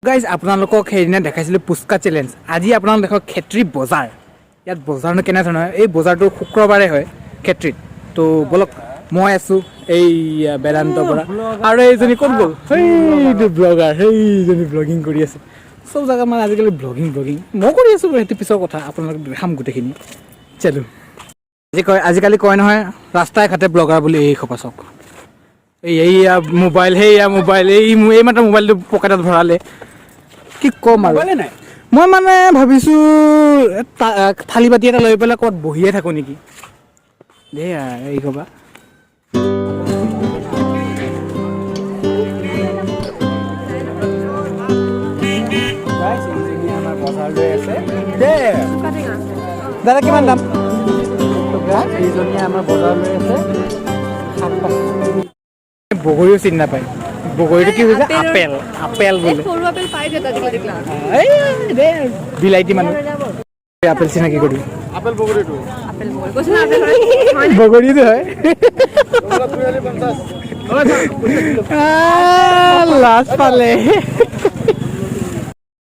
Guys, আপোনালোকক সেইদিনা দেখাইছিলোঁ পুচকা চেলেঞ্জ। আজি আপোনালোক দেখক ক্ষেত্ৰী বজাৰ। ইয়াত বজাৰনো কেনেধৰণৰ হয়? এই বজাৰটো শুক্ৰবাৰে হয় ক্ষেত্ৰীত। তো ব'লক, মই আছোঁ এই বেদান্তৰ পৰা আৰু এইজনী ক'ত গ'ল? সেইটো ব্লগাৰ, সেইজনী ব্লগিং কৰি আছে চব জেগাত। মানে আজিকালি ব্লগিং ব্লগিং মই কৰি আছোঁ বাৰু, সেইটো পিছৰ কথা। আপোনালোকক দেখাম গোটেইখিনি। চলো। আজি কয়, আজিকালি কয় নহয় ৰাস্তাই ঘাটে ব্লগাৰ বুলি। এই খোপা চাওক। এই এইয়া মোবাইল, সেইয়া মোবাইল। এই এইমাত্ৰ মোবাইলটো পকেটত ভৰালে। কি ক'ম আৰু মই, মানে ভাবিছোঁ থালি বাতি এটা লৈ পেলাই ক'ৰবাত বহিয়ে থাকোঁ নেকি। দেই এই ক'বা। দাদা, কিমান দাম? এইজনীয়ে আমাৰ বজাৰ লৈ আছে শাক পাচলি। বগৰীও চিনি নাপায়। বগৰীটো কি হৈছে? আপেল, আপেল বোলে। সৰু আপেল পাই যে তাত দেখিলা। এই দে আৰু, বিলাইতী মানুহ আপেল চিনাকি কৰি। আপেল বগৰীটো। আপেল বগৰী কৈছো না, আপেল হয়। বগৰীটো হয়। লাজ পালে।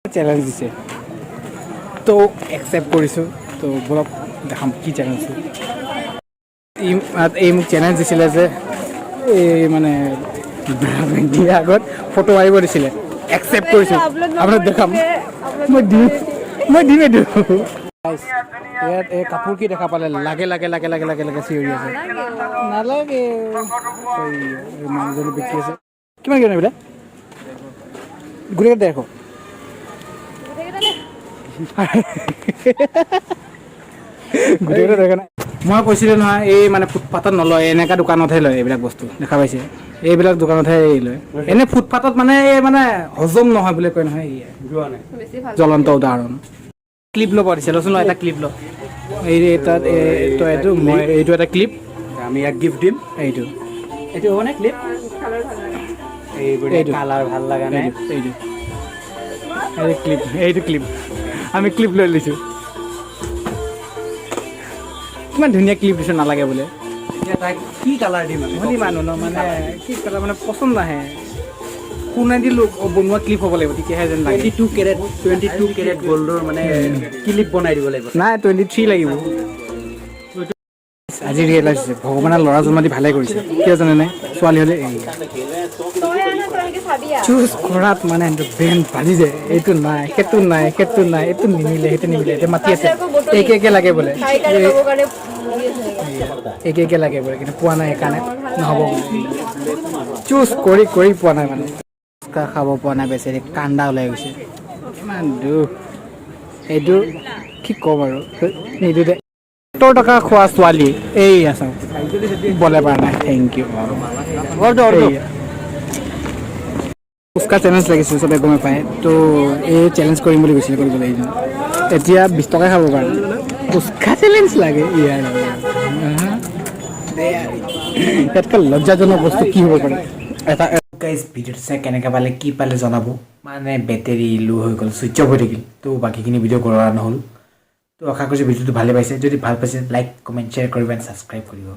চেলেঞ্জ দিছে তো একচেপ্ট কৰিছোঁ। তো বলক, দেখাম কি চেলেঞ্জ। এই মোক চেলেঞ্জ দিছিলে যে এই মানে দিয়াৰ আগত ফটো মাৰিব দিছিলে। একচেপ্ট কৰিছোঁ, আপোনাক দেখাম। মই দিম, মই দিম এইটো। ইয়াত এই কাপোৰ কি দেখা পালে লাগে লাগে লাগে লাগে লাগে লাগে চিঞৰি আছে, নালাগে। এই মানুহজনী বিক্ৰী আছে। কিমান কিমান এইবিলাক? গোটেইকেইটা 150। গোটেইকেইটা 150 নাই। মই কৈছিলোঁ নহয়, এই মানে ফুটপাথত নলয়, এনেকুৱা দোকানতহে লয় এইবিলাক বস্তু। দেখা পাইছে, এইবিলাক দোকানতহে এই লয়। এনে ফুটপাথত মানে এই মানে হজম নহয় বুলি কয় নহয়, এই যোৱা নাই। বেছি ভাল। জ্বলন্ত উদাহৰণ। ক্লিপ ল'ব দিছে, লচোন ল, এটা ক্লিপ ল। এই তাত তই এইটো, মই এইটো এটা ক্লিপ। আমি ইয়াক গিফ্ট দিম। এইটো। এইটো হ'বনে ক্লিপ? এইবোৰ এইটো। কালাৰ ভাল লগা নাই। এইটো, এইটো ক্লিপ, এইটো ক্লিপ। আমি ক্লিপ লৈ লৈছোঁ। কিমান ধুনীয়া ক্লিপ দিছোঁ, নালাগে বোলে। এতিয়া তাইক কি কালাৰ দিম আমি? ধনী মানুহ ন, মানে কি কালাৰ মানে পচন্দ নাহে। সোণেদি বনোৱা ক্লিপ হ'ব লাগিব, তেতিয়াহে যেন লাগে। 22 carat, 22 carat গ'ল্ডৰ মানে ক্লিপ বনাই দিব লাগিব। নাই, 23 লাগিব। আজি ৰিয়েলাইজ হৈছে, ভগৱানে ল'ৰা জন্ম দি ভালে কৰিছে। কিয় জানেনে? ছোৱালী হ'লে এই তই আনা, তই এনেকে চাবি আ। চুজ কৰাত মানে ব্ৰেইন বাজি যায়। এইটো নাই, সেইটো নাই, সেইটো নাই, এইটো নিমিলে, সেইটো নিমিলে। এতিয়া মাতি আছে, একে একে লাগে বোলে। তাইৰ কাৰণে ল'বৰ কাৰণে বহি আছে এনেকে। একে একে লাগে বোলে, কিন্তু পোৱা নাই, সেইকাৰণে নহ'ব বোলে। চুজ কৰি কৰি পোৱা নাই, মানে ফুচকা খাব পোৱা নাই। বেচেৰি কান্দা ওলাই গৈছে, ইমান দুখ। এইটো কি ক'ম আৰু, নিদো দে। 70 টকা খোৱা ছোৱালী এই আছা বলে পৰা নাই। Thank U. Fuchka challenge লাগিছিল, চবে গমে পায়। তো এই চেলেঞ্জ কৰিম বুলি কৈছিলে, কৰিব লাগিব। এতিয়া 20 টকাই খাব পাৰে, ফুচকা চেলেঞ্জ লাগে ইয়াৰ। ইয়াতকৈ লজ্জাজনক বস্তু কি হ'ব পাৰে? এটা গাইজ, ভিডিঅ'টো চাই কেনেকৈ পালে, কি পালে জনাব। মানে বেটেৰী ল' হৈ গ'ল, ছুইচ অফ হৈ থাকিল, তো বাকীখিনি ভিডিঅ' কৰা নহ'ল। তো আশা কৰিছোঁ ভিডিঅ'টো ভালে পাইছে। যদি ভাল পাইছে, লাইক, কমেণ্ট, শ্বেয়াৰ কৰিব এণ্ড ছাবস্ক্ৰাইব কৰিব।